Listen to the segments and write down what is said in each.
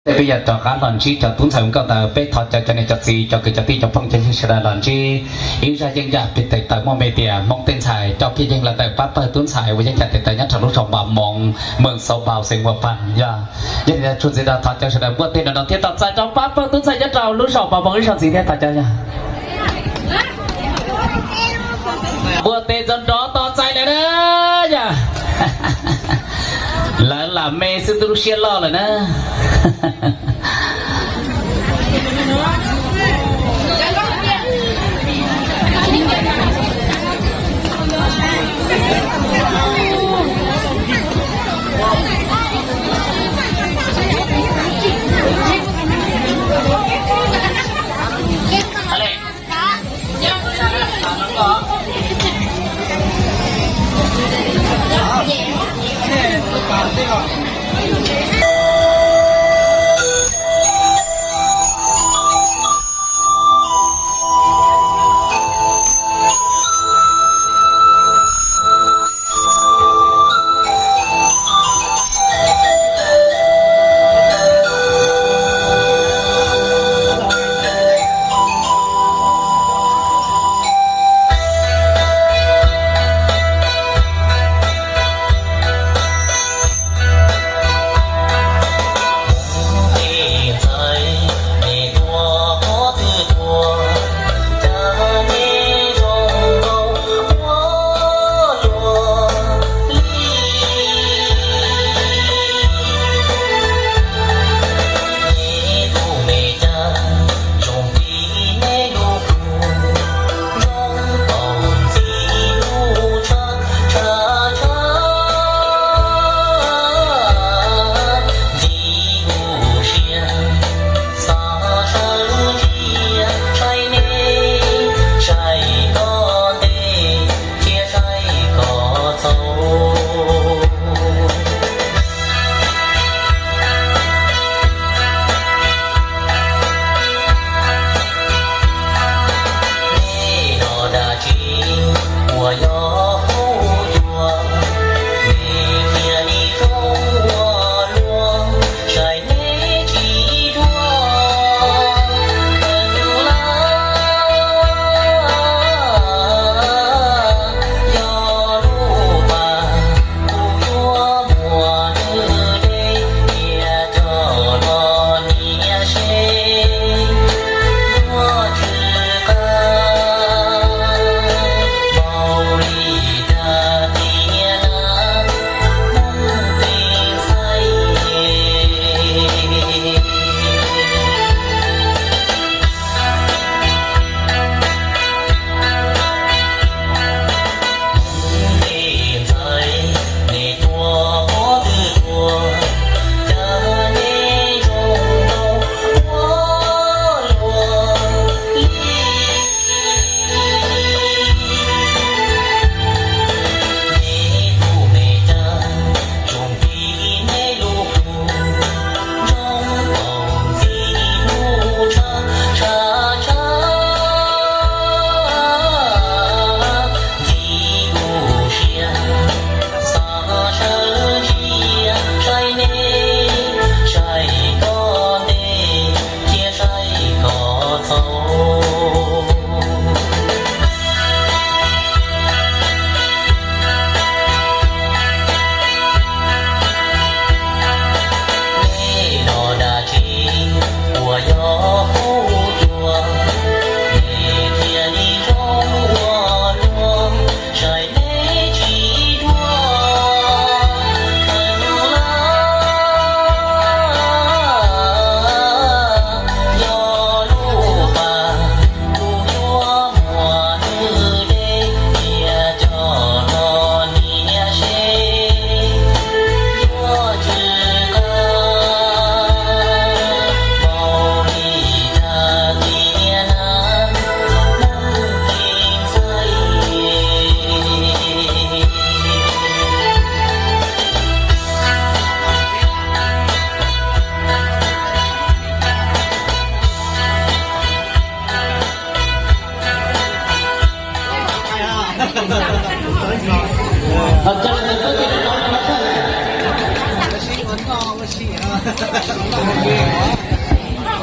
Peb yuav rov qab los ntsib cov tub ntxhais nkauj ntawd, peb thov caw cov niam cov txiv, cov kwv cov tij, cov phooj cov ywg sawv daws los ntsib ib zaj yeeb yam pem tes taw muaj hais tias Hmoob tej ntxhais coj pheej yeeg los ntawm pab pawg tub ntxhais uas yeej ntxhais tes taw nyob rau lub zos Npab Moov, moos Xauv Npau xeev Huas Paj yog. Yog li ntawd txhua ntxiv no thov caw sawv daws npuaj teg no no thiab tos txais rau pab pawg tub ntxhais nyob rau lub zos Npab Moov ib zaug ntxiv thiab tos caw yog. Npuaj teg ntxov nrov tos txais lawm na yog. Lawv lam me xwb twb lub siab loj lawm na.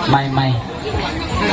Mai Mai.